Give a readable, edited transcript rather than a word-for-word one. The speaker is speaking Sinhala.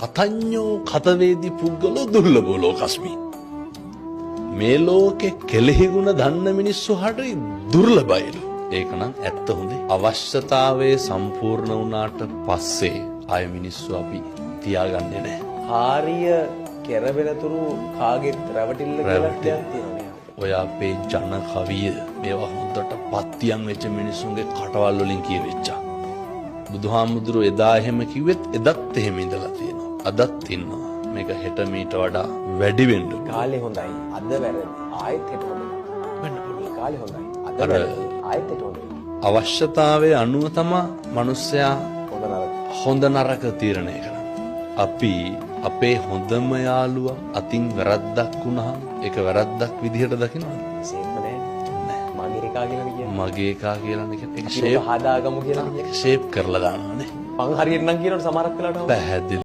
කතඤ්ඤෝ කතවේදි පුද්ගලෝ දුර්ලභෝ ලෝකස්මි. මේ ලෝකෙ කෙලෙහි ගුණ දන්න මිනිස්සු හරි දුර්ලභයිලු. ඒක නම් ඇත්ත හොඳේ. අවශ්‍යතාවයේ සම්පූර්ණ වුණාට පස්සේ ආය මිනිස්සු අපි තියාගන්නේ නැහැ. කාර්ය කෙරවෙනතුරු කාගෙත් රැවටිල්ල කියලා දෙයක් තියෙනවා නේ. ඔය අපේ ජන කවිය මේවා හොඳට පත්තියන් වෙච්ච මිනිස්සුන්ගේ කටවල් වලින් කියවෙච්චා. බුදුහාමුදුරුවෝ එදා එහෙම කිව්වෙත් එදත් එහෙම ඉඳලා තියෙනවා. අදත් ඉන්නවා. මේක හෙට මීට වඩා වැඩි වෙන්න පුළුවන්. කාලේ හොඳයි, අද වැරදි. ආයෙත් හෙට හොඳයි. වෙන්න පුළුවන්. කාලේ හොඳයි, අද අර වැරදි. ආයෙත් හෙට හොඳයි. අවශ්‍යතාවය අනුව තමා මිනිස්සයා හොඳ නරක. හොඳ නරක තීරණය කරන්නේ. අපි අපේ හොඳම යාළුවා අතින් වැරද්දක් වුණාම ඒක වැරද්දක් විදිහට දකිනවද? සේම්ම නෑ. නෑ. මගේ එකා කියලානේ කියන්නේ. මගේ එකා කියලානේ කියන්නේ. ඒක අපි ෂේප් ඔක හදාගමු කියලා කියන්නේ. ෂේප් කරලා දානවානේ. මං හරියට නම් කියනකොට සමහරක් වෙලාවට පැහැදිලි.